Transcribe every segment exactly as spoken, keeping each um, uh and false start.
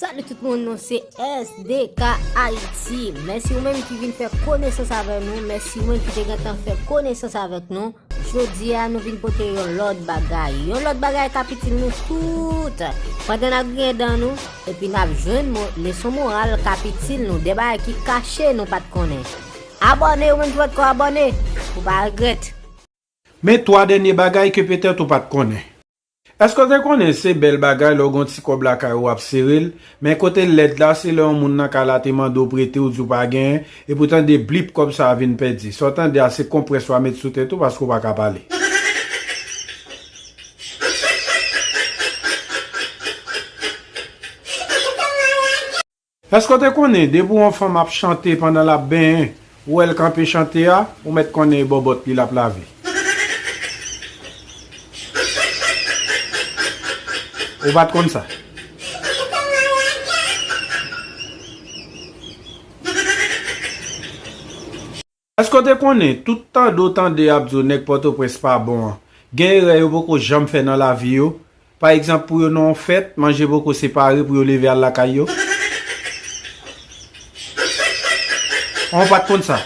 Salut tout moun, nou se S D K Haïti. Mèsi ou menm ki vin fè konesans avè nou. Mèsi ou menm ki te gentan fè konesans avèk nou. Jodi a, nou vin pote yon lòt bagay. Yon lòt bagay k ap itil nou tout. Pandan n ap griyen dan nou, epi n ap jwenn mo-, leson moral k ap itil nou. De bagay ki kache nou pa t konnen. Abòne, ou menm ki poko abòne, ou pa regrèt. Men twa dènye bagay ke petèt ou pa t konnen. Èske w te konnen se bèl bagay lè w gen yon ti kòb lakay ou w ap sere l, men kote l lèd la se lè yon moun nan kay la te mande w prete ou di w pa genyen, epi w tande blip kòb sa a vin pèdi. Sa w tande a se konprès w a met sou tèt ou paske w pa ka pale. Èske w te konnen depi yon fanm ap chante pandan l ap benyen, ou wè l kanpe chante a, ou mèt konnen e bòbòt li l ap lave? Ou pa t konn sa? Èske w te konnen tout tande w tande y ap di w nèg Pòtoprens pa bon an, gen erè yo poko janm fè nan lavi yo? Pa egzanp, pou yo nan yon fèt, manje poko separe pou yo leve al lakay yo. Ou pa t konn sa?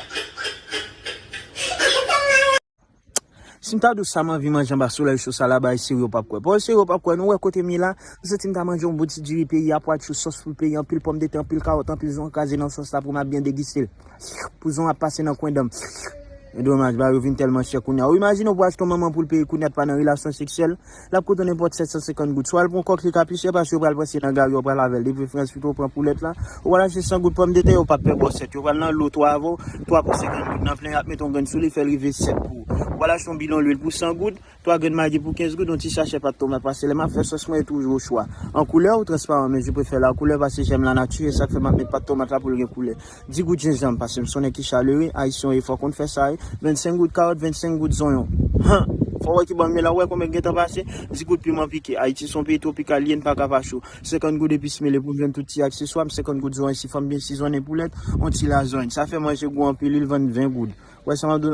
Si m ta di w sa m anvi manje anba solèy cho sa la, bay serye w p ap kwè. Pawòl serye w p ap kwè, nou wè kote m ye la, m santi m ta manje yon bon ti diri peyi a, pwa cho, sòs poul peyi, anpil pòmdetè, anpil kawòt, anpil zòn kraze nan sòs la pou m ap byen degiste l. Pou zòn ap pase nan kwen dan m. Men domaj, bagay yo vin tèlman chè kounye a. Ou imajine w pou achte yon manman poul peyi kounye a t pa nan relasyon seksyèl, l ap koute w nenpòt sèt san senkant goud. Swa l pran kòk li ka pi chè paske yo pral pase nan gari, yo pral avè l. Depi Frans pito pran poulèt la, ou pral achte san goud pòmdetè, yo p ap pè ba w sèt. Yo pral nan lo twa avè w, twa pou senkant goud. Nan plen y ap mete yon grenn sou li, fè l rive sèt pou ou. Ou pral achte yon bidon lwil pou san goud, twa grenn magi pou kenz goud, yon ti sachè pat tomat, paske lè m ap fè sòs mwen, e toujou ochwa. An koulè ou transparan, men je préfère la couleur paske j'aime la nature, e sa k fè m ap met pat tomat la pou l gen koulè. Dis goud jenjanm, paske m se yon nèg ki chalere, Ayisyen yo fò konn fè sa wi. Vennsenk goud kawòt, vennsenk goud zonyon. Han! Fò w wè ki bò m ye la, ou wè konbyen k gentan pase? Dis goud piman pike. Ayiti se yon peyi twopikal, li ye n pa ka pa cho. Senkant goud epis mele pou m jwenn tout ti akseswa m, senkant goud zonyon si fò m byen sizonnen poulèt, yon ti lazonny. Sa fè manje gou anpil wi, l vann ven goud. Ou wè sa m ap di w?